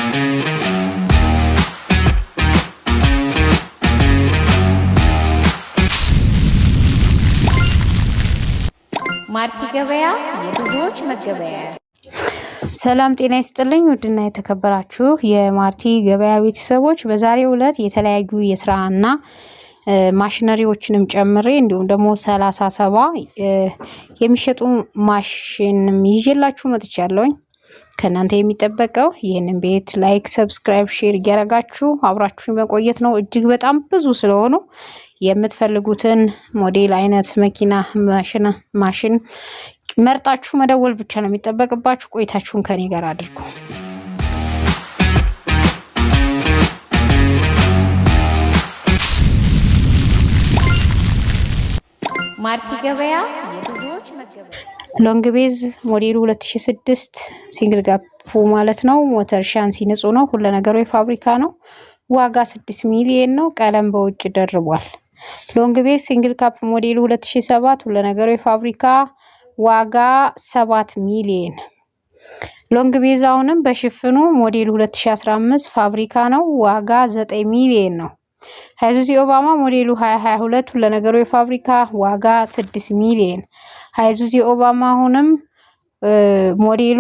ማርቲ ገበያ የብዙዎች መገበያያ። ሰላም ጤና ይስጥልኝ። ውድና የተከበራችሁ የማርቲ ገበያ ቤተሰቦች፣ በዛሬው ዕለት የተለያዩ የስራና ማሽነሪዎችንም ጨምሬ እንዲሁም ደግሞ 30/70 የሚሸጡ ማሽንም ይዤላችሁ መጥቻለሁኝ። ከእናንተ የሚጠበቀው ይህንን ቤት like፣ subscribe፣ share እያደረጋችሁ አብራችሁ መቆየት ነው። እጅግ በጣም ብዙ ስለሆኑ የምትፈልጉትን ሞዴል አይነት መኪና ማሽን መርጣችሁ መደወል ብቻ ነው የሚጠበቅባችሁ። ቆይታችሁን ከኔ ጋር አድርጉ። ማርቲ ገበያ የብዙዎች መገበያያ። Long base ሞዴሉ 2006 single cab ማለት ነው። ሞተር ሻንሲ ንጹህ ነው። ሁለ ነገሩ የፋብሪካ ነው። ዋጋ 6 ሚሊዮን ነው። ቀለም በውጭ ደርቧል። Long base single cab ሞዴሉ 2007 ሁለ ነገሩ የፋብሪካ፣ ዋጋ 7 ሚሊዮን። Long base አሁንም በሽፍኑ ሞዴሉ 2015 ፋብሪካ ነው። ዋጋ 9 ሚሊዮን ነው። ሃይዙዚ ኦባማ ሞዴሉ 2022 ሁለ ነገሩ የፋብሪካ፣ ዋጋ 6 ሚሊዮን። ሃይዙዚ ኦባማ አሁንም ሞዴሉ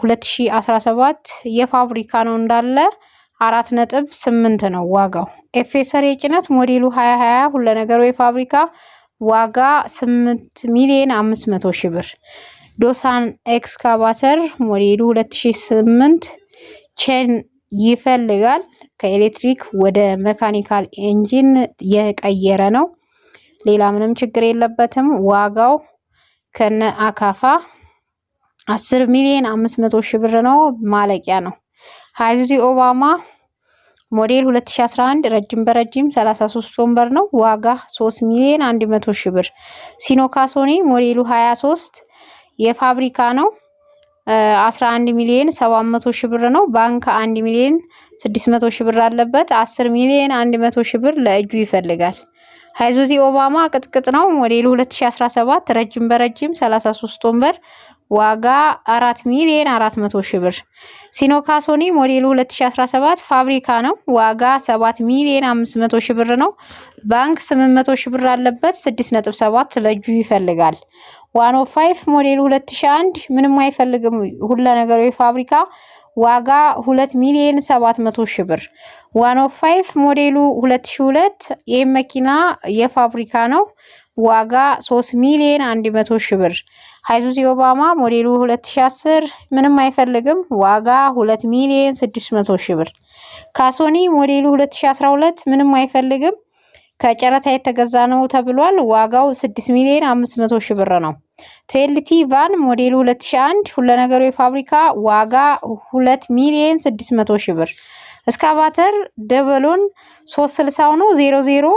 2017 የፋብሪካ ነው እንዳለ፣ 4.8 ነው ዋጋው። FSR የጭነት ሞዴሉ 2020 ሁለ ነገሩ የፋብሪካ፣ ዋጋ 8 ሚሊዮን 500 ሺህ ብር። ዶሳን ኤክስካቫተር ሞዴሉ 2008 chain ይፈልጋል። ከኤሌክትሪክ ወደ mechanical engine የቀየረ ነው። ሌላ ምንም ችግር የለበትም። ዋጋው ከነ አካፋ 10 ሚሊዮን 500 ሺህ ብር ነው። ማለቂያ ነው። ሃይዙዚ ኦባማ ሞዴል 2011 ረጅም በረጅም 33 ወንበር ነው። ዋጋ 3 ሚሊዮን 100 ሺህ ብር። ሲኖ ካሶኒ ሞዴሉ 23 የፋብሪካ ነው። 11 ሚሊዮን 700 ሺህ ብር ነው። ባንክ 1 ሚሊዮን 600 ሺህ ብር አለበት። 10 ሚሊዮን 100 ሺህ ብር ለእጁ ይፈልጋል። ሃይዙዚ ኦባማ ቅጥቅጥ ነው። ሞዴሉ 2017 ረጅም በረጅም 33 ወንበር፣ ዋጋ 4 ሚሊዮን 400 ሺህ ብር። ሲኖ ካሶኒ ሞዴሉ 2017 ፋብሪካ ነው። ዋጋ 7 ሚሊዮን 500 ሺህ ብር ነው። ባንክ 800 ሺህ ብር አለበት። 6.7 ለእጁ ይፈልጋል። 105 ሞዴሉ 2001 ምንም አይፈልግም። ሁለ ነገሩ የፋብሪካ፣ ዋጋ 2 ሚሊዮን 700 ሺህ ብር። 105 ሞዴሉ 2002 ይህ መኪና የፋብሪካ ነው። ዋጋ 3 ሚሊዮን 100 ሺህ ብር። ሃይዙዚ ኦባማ ሞዴሉ 2010 ምንም አይፈልግም። ዋጋ 2 ሚሊዮን 600 ሺህ ብር። ካሶኒ ሞዴሉ 2012 ምንም አይፈልግም። ከጨረታ የተገዛ ነው ተብሏል። ዋጋው 6 ሚሊዮን 500 ሺህ ብር ነው። 2LT van ሞዴሉ 2001 ሁለነገሩ የፋብሪካ፣ ዋጋ 2 ሚሊዮን 600 ሺህ ብር። እስካቫተር ደበሎን 360 ነው፣ 00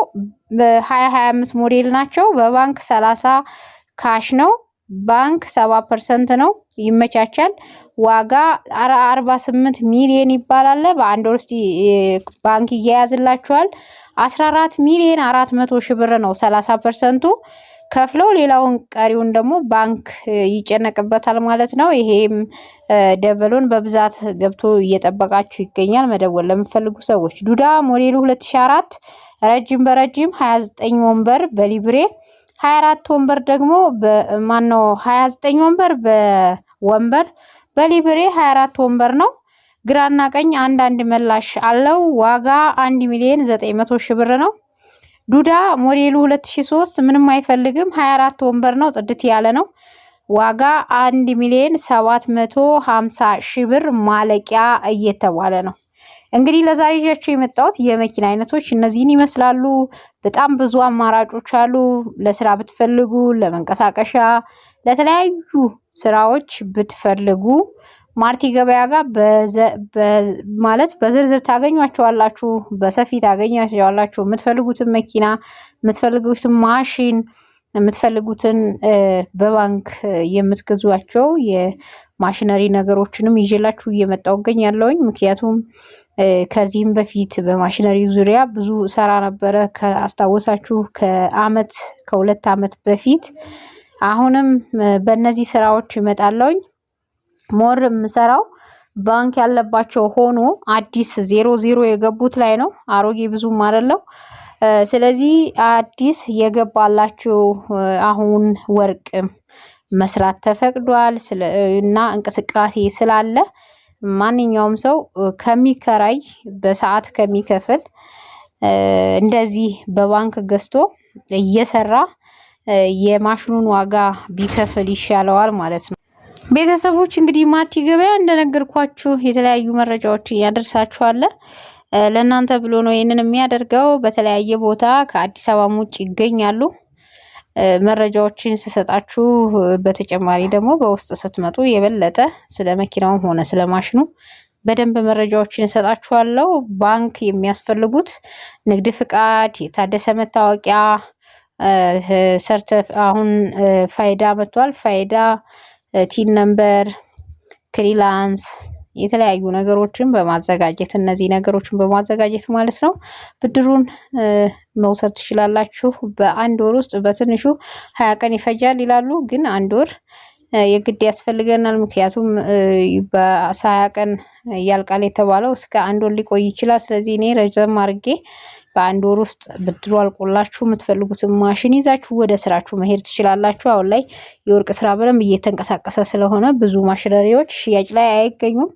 በ2025 ሞዴል ናቸው። በባንክ 30 cash ነው። ባንክ 70% ነው። ይመቻቻል። ዋጋ 48 ሚሊዮን ይባላል። በአንድ ወር ውስጥ ባንክ ይያያዝላችኋል። 14 ሚሊዮን 400 ሺህ ብር ነው። 30% ኡ ከፍለው ሌላውን ቀሪውን ደግሞ ባንክ ይጨነቅበታል ማለት ነው። ይሄም ደበሎን በብዛት ገብቶ እየጠበቃችሁ ይገኛል። መደወል ለምትፈልጉ ሰዎች። ዱዳ ሞዴሉ 2004 ረጅም በረጅም 29 ወንበር በሊብሬ፣ 24 ወንበር ደግሞ በማነው፣ 29 ወንበር በወንበር በሊብሬ 24 ወንበር ነው። ግራና ቀኝ አንድ አንድ መላሽ አለው። ዋጋ 1 ሚሊዮን 900 ሺህ ብር ነው። ዱዳ ሞዴሉ 2003 ምንም አይፈልግም። 24 ወንበር ነው። ጽድት ያለ ነው። ዋጋ 1 ሚሊዮን 750 ሺህ ብር ማለቂያ እየተባለ ነው። እንግዲህ ለዛሬ ይዣቸው የመጣሁት የመኪና አይነቶች እነዚህን ይመስላሉ። በጣም ብዙ አማራጮች አሉ። ለስራ ብትፈልጉ፣ ለመንቀሳቀሻ፣ ለተለያዩ ስራዎች ብትፈልጉ ማርቲ ገበያ ጋር ማለት በዝርዝር ታገኟቸዋላችሁ፣ በሰፊ ታገኟቸዋላችሁ። የምትፈልጉትን መኪና፣ የምትፈልጉትን ማሽን፣ የምትፈልጉትን በባንክ የምትገዟቸው የማሽነሪ ነገሮችንም ይዤላችሁ እየመጣሁ እገኛለሁኝ። ምክንያቱም ከዚህም በፊት በማሽነሪ ዙሪያ ብዙ ሰራ ነበረ ከአስታወሳችሁ ከአመት ከ2 አመት በፊት። አሁንም በእነዚህ ስራዎች እመጣለሁኝ። More የምሰራው ባንክ ያለባቸው ሆኖ አዲስ 00 የገቡት ላይ ነው። አሮጌ ብዙም አይደለው። ስለዚህ አዲስ የገባላችሁ አሁን ወርቅ መስራት ተፈቅዷል እና እንቅስቃሴ ስላለ ማንኛውም ሰው ከሚከራይ በሰዓት ከሚከፍል እንደዚህ በባንክ ገዝቶ እየሰራ የማሽኑን ዋጋ ቢከፍል ይሻለዋል ማለት ነው። ቤተሰቦች እንግዲህ ማርቲ ገበያ እንደነገርኳችሁ የተለያዩ መረጃዎችን ያደርሳችኋል። ለእናንተ ብሎ ነው ይህንን የሚያደርገው። በተለያየ ቦታ ከአዲስ አበባም ውጭ ይገኛሉ። መረጃዎችን ስሰጣችሁ በተጨማሪ ደግሞ በውስጥ ስትመጡ የበለጠ ስለ መኪናውም ሆነ ስለ ማሽኑ በደንብ መረጃዎችን እሰጣችኋለሁ። ባንክ የሚያስፈልጉት ንግድ ፍቃድ፣ የታደሰ መታወቂያ፣ አሁን ፋይዳ መጥቷል። ፋይዳ፣ TIN number፣ clearance የተለያዩ ነገሮችን በማዘጋጀት እነዚህ ነገሮችን በማዘጋጀት ማለት ነው ብድሩን መውሰድ ትችላላችሁ። በአንድ ወር ውስጥ በትንሹ 20 ቀን ይፈጃል ይላሉ፣ ግን አንድ ወር የግድ ያስፈልገናል። ምክንያቱም በ20 ቀን ያልቃል የተባለው እስከ አንድ ወር ሊቆይ ይችላል። ስለዚህ እኔ ረዘም አድርጌ በአንድ ወር ውስጥ ብድሩ አልቆላችሁ የምትፈልጉትን ማሽን ይዛችሁ ወደ ስራችሁ መሄድ ትችላላችሁ። አሁን ላይ የወርቅ ስራ በደንብ እየተንቀሳቀሰ ስለሆነ ብዙ ማሽነሪዎች ሽያጭ ላይ አይገኙም፣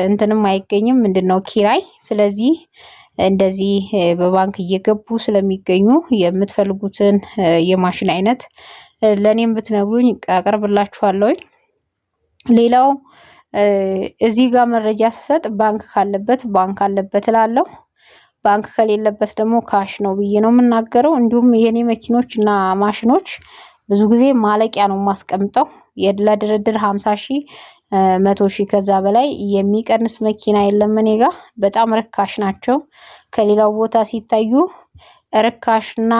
እንትንም አይገኝም፣ ምንድነው ኪራይ። ስለዚህ እንደዚህ በባንክ እየገቡ ስለሚገኙ የምትፈልጉትን የማሽን አይነት ለእኔም ብትነግሩኝ አቀርብላችኋለሁኝ። ሌላው እዚህ ጋር መረጃ ስሰጥ ባንክ ካለበት ባንክ አለበት እላለሁ። ባንክ ከሌለበት ደግሞ cash ነው ብዬ ነው የምናገረው። እንዲሁም የኔ መኪኖች እና ማሽኖች ብዙ ጊዜ ማለቂያ ነው የማስቀምጠው። ለድርድር 50 ሺህ 100 ሺህ ከዛ በላይ የሚቀንስ መኪና የለም እኔ ጋ። በጣም ርካሽ ናቸው። ከሌላው ቦታ ሲታዩ ርካሽና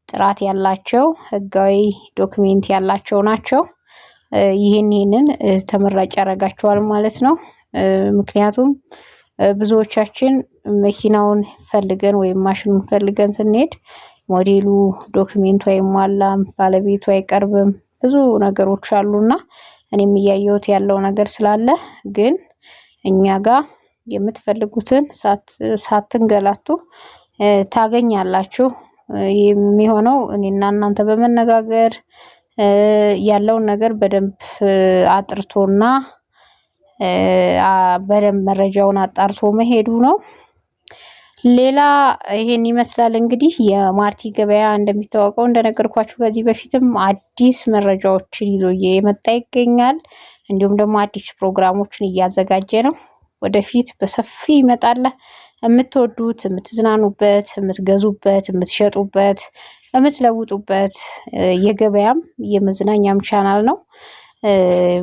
ጥራት ያላቸው ህጋዊ document ያላቸው ናቸው። ይህንን ተመራጭ ያደርጋቸዋል ማለት ነው። ምክንያቱም ብዙዎቻችን መኪናውን ፈልገን ወይም ማሽኑን ፈልገን ስንሄድ ሞዴሉ document ኡ አይሟላም፣ ባለቤቱ አይቀርብም፣ ብዙ ነገሮች አሉና እኔም እያየሁት ያለው ነገር ስላለ ግን እኛ ጋር የምትፈልጉትን ሳትንገላቱ ታገኛላችሁ። የሚሆነው እኔና እናንተ በመነጋገር ያለውን ነገር በደንብ አጥርቶና በደንብ መረጃውን አጣርቶ መሄዱ ነው። ሌላ ይሄን ይመስላል እንግዲህ የማርቲ ገበያ እንደሚታወቀው እንደነገርኳችሁ ከዚህ በፊትም አዲስ መረጃዎችን ይዞ እየመጣ ይገኛል። እንዲሁም ደግሞ አዲስ ፕሮግራሞችን እያዘጋጀ ነው። ወደፊት በሰፊ ይመጣል። የምትወዱት፣ የምትዝናኑበት፣ የምትገዙበት፣ የምትሸጡበት፣ የምትለውጡበት የገበያም የመዝናኛም ቻናል ነው።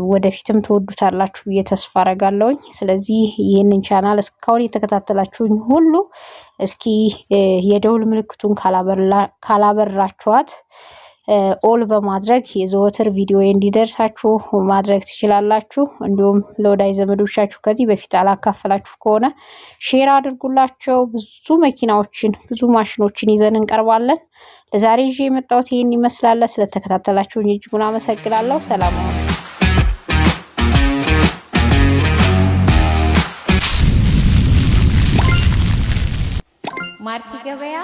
ወደፊትም ትወዱታላችሁ ብዬ ተስፋ አደርጋለሁኝ። ስለዚህ ይህንን ቻናል እስካሁን የተከታተላችሁኝ ሁሉ እስኪ የደውል ምልክቱን ካላበራችኋት all በማድረግ የዘወትር ቪዲዮ እንዲደርሳችሁ ማድረግ ትችላላችሁ። እንዲሁም ለወዳጅ ዘመዶቻችሁ ከዚህ በፊት አላካፈላችሁ ከሆነ share አድርጉላቸው። ብዙ መኪናዎችን ብዙ ማሽኖችን ይዘን እንቀርባለን። ለዛሬ ይዤ የመጣሁት ይህን ይመስላል። ስለተከታተላችሁኝ እጅጉን አመሰግናለሁ። ሰላም ሁኑ። ማርቲ ገበያ